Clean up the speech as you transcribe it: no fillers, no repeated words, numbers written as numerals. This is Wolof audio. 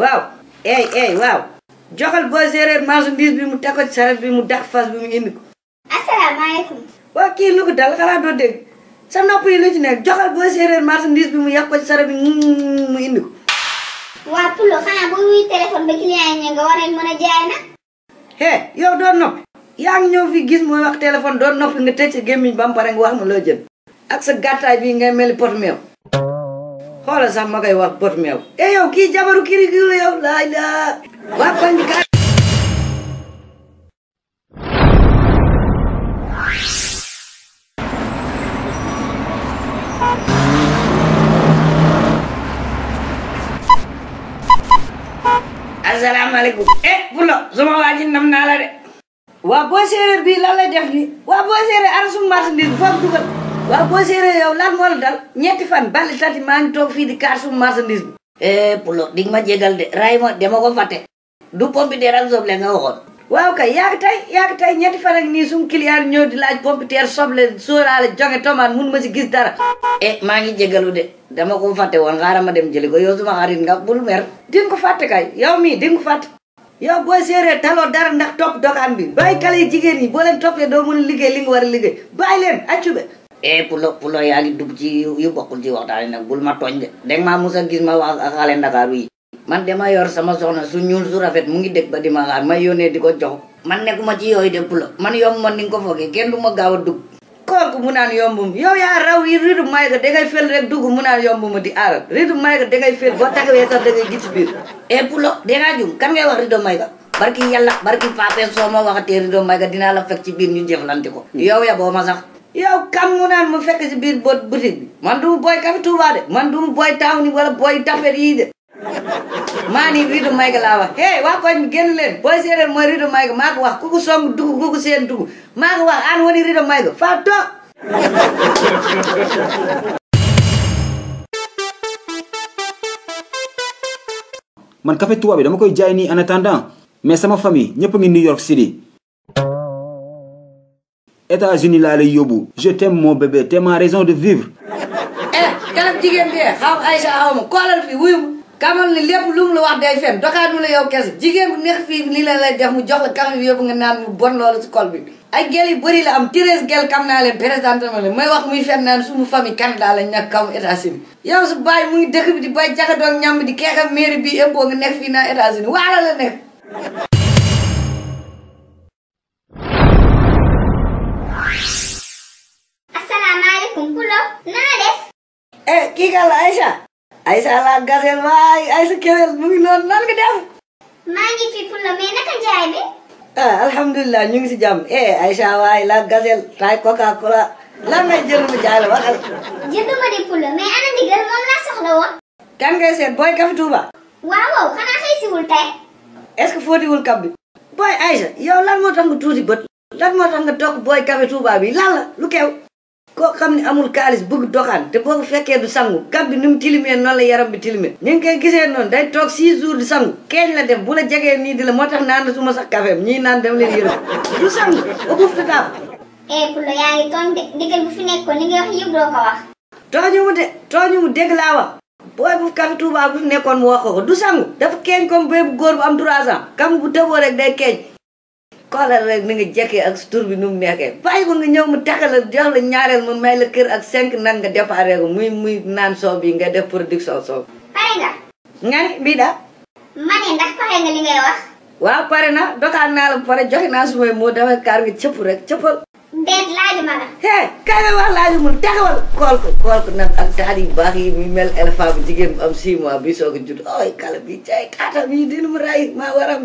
waaw waaw joxal boo séeréer marchandise bi mu teg ko ci saret bi mu dax fas bi mu indi ko. asalaamaaleykum. waaw kii lu ko dal xanaa doo dégg sa nopp yi lu ci nekk joxal boo séeréer marchandise bi mu yàq ko ci saret bi mu indi ko. waa Pulo xanaa boo wuy téléphone ba client yi nga war a mën a jaay nag. yow doo noppi yaa ngi ñëw fii gis mooy wax téléphone doo noppi nga tëj sa gémmiñ ba mu pare nga wax ma loo jënd ak sa gàttaay bii ngay mel ni pot meew xoolal sax ma koy wax pot meew yow kii jabaru kiri kii la yow laay la waa koñ bi ka asalaamaaleykum Pulo suma waa ji nam naa la de waa boo séeréer bii lan lay def nii waa boo séeréer ara suma marchandise bi foofu dugal waa boo séeréer yow lan moo la dal ñetti fan bali tati maa ngi toog fii di kaar suma marchandise bi Pulo dig ma jégal de ray ma dama ko fàtte du pompiteer ak soble nga waxoon waaw kay yaa ngi tey ñetti fan ak nii sum client ñëw di laaj pompiteer soble sóoraale jonge tomate mun ma si gis dara maa ngi jégalu de dama ko fàtte woon xaaral ma dem jëli ko yow suma xarit nga bul mer di nga ko fàtte kay yow mii di nga ko fàtte yow boo séeréer taloo dara ndax topp dokaan bi bàyyi kale yi jigéen ñi boo leen toppee doo mën a liggéey li nga war a liggéey bàyyi leen accube Pulo yaa ngi dugg ci yu bokkul ci waxtaan nag bul ma tooñ de danga maa musa gis ma wax ak xale Ndakaaru yi man dama yor sama soxna su ñuul su rafet mu ngi dëkk ba di ma xaar may yónnee di ko jox man nekkuma ci yooyu de Pulo man yomb man ni nga ko foogee kenn du ma gaaw a dugg kooku mu naan yombum yow yaa raw yi ridu may ga dangay fel rek dugg mu naan yombuma di aaral ridu may ga dangay fel boo taxawee sax dangay gis biir Pulo dangaa jum kan ngay wax ridu may ga barki yàlla barki pape soo ma waxatee ridu may ga dinaa la fekk ci biir ñu jëflante ko yow ya boo ma sax yow kam mu naan mu fekk ci biir boutique bi man du mu booy Café Touba de man du mu booy taw ni wala booy tapet yii de maa ni ridu may ga laa wax waa koñ bi génn leen booy séeréer mooy ridu may ga maa ko wax ku ko song dugg ku ko seen dugg maa ko wax aan woni ridu may ga faa toog man Café Touba bi dama koy jaay nii en attendant mais sama famille ñëpp a ngi New York City États-Unis laa lay yóbbu je t'aime mon bébé t'es ma raison de vivre kanam jigéen bi xaw Aïcha xaw ma koolal fi wuyu ma kamal ni lépp lu mu la wax day fen dokaanu la yow kese jigéen bu nekk fii lii la lay def mu jox la café bi yóbbu nga naan mu bon loolu si kol bi ay gel yu bëri la am 13 gel kam naa leen présenté ma leen may wax muy fen naan sumu famille Canada la ñàkk kaw États-Unis yow su bàyyi mu ngi dëkk bi di bay jaxadoog ñam bi di keekam mairie bi impôt nga nekk fii naa États-Unis waala la nekk asalaamaaleykum Pulo naa def. kii kan la Aïcha la gasel waay Aïcha kewel mu ngi noonu nan nga def maa ngi fi Pulo mais naka jaay bi. alhamdulilah ñu ngi si jàmm Aïcha waay la gasel tay Coca Cola lan ngay jënd mu jaay la waxal jënduma di Pulo mais ana ndigal moom laa soxla woon. kan ngay seet booy Café Touba waaw xanaa xëy siwul tey. est-ce que fóotiwul kab bi booy Aïcha yow lan moo tax nga tuuti bët lan moo tax nga toog booy Café Touba bi lan la lu kew koo xam ne amul kaalis bëgg doxaan te boo ko fekkee du sangu kab bi ni mu tilimee noonu la yaram bi tilimee ni nga koy gisee noonu day toog 6 jours di sangu keeñ la def bu la jegee nii di la moo tax naan suma sax kafeem ñii naan dem leen yërëm du sangu ba buuf te taab Pulo yaa ngi tooñ de ndigal bu fi nekkoon li nga wax yëpp doo ko wax. tooñu mu dégg laa wax booy bu Café Touba bu fi nekkoon mu wax ko du sangu dafa keeñ comme béy bu góor bu am 3 ans kam bu tëboo rek day keeñ xoolal rek ni nga jekkee ak tur bi nu mu nekkee bàyyi ko nga ñëw mu takkal la jox la ñaareel mu may la kër ak 5 nag nga déparé ko muy naan soow bi nga def production soow. pare nga. nga ni bii daal. ma ne ndax pare nga li ngay wax. waaw pare na dokaan naa la pare joxe naa sumay moo dafa kaar nga cëpp rek cëppal. déet laaju ma la. kay nga wax laaju mun taxawal. kool ko nag ak taat yu baax yi muy mel éléphant bu jigéen bu am 6 mois bi soog a judd ay kala bi cay kaatam yi dina mu ray maa waram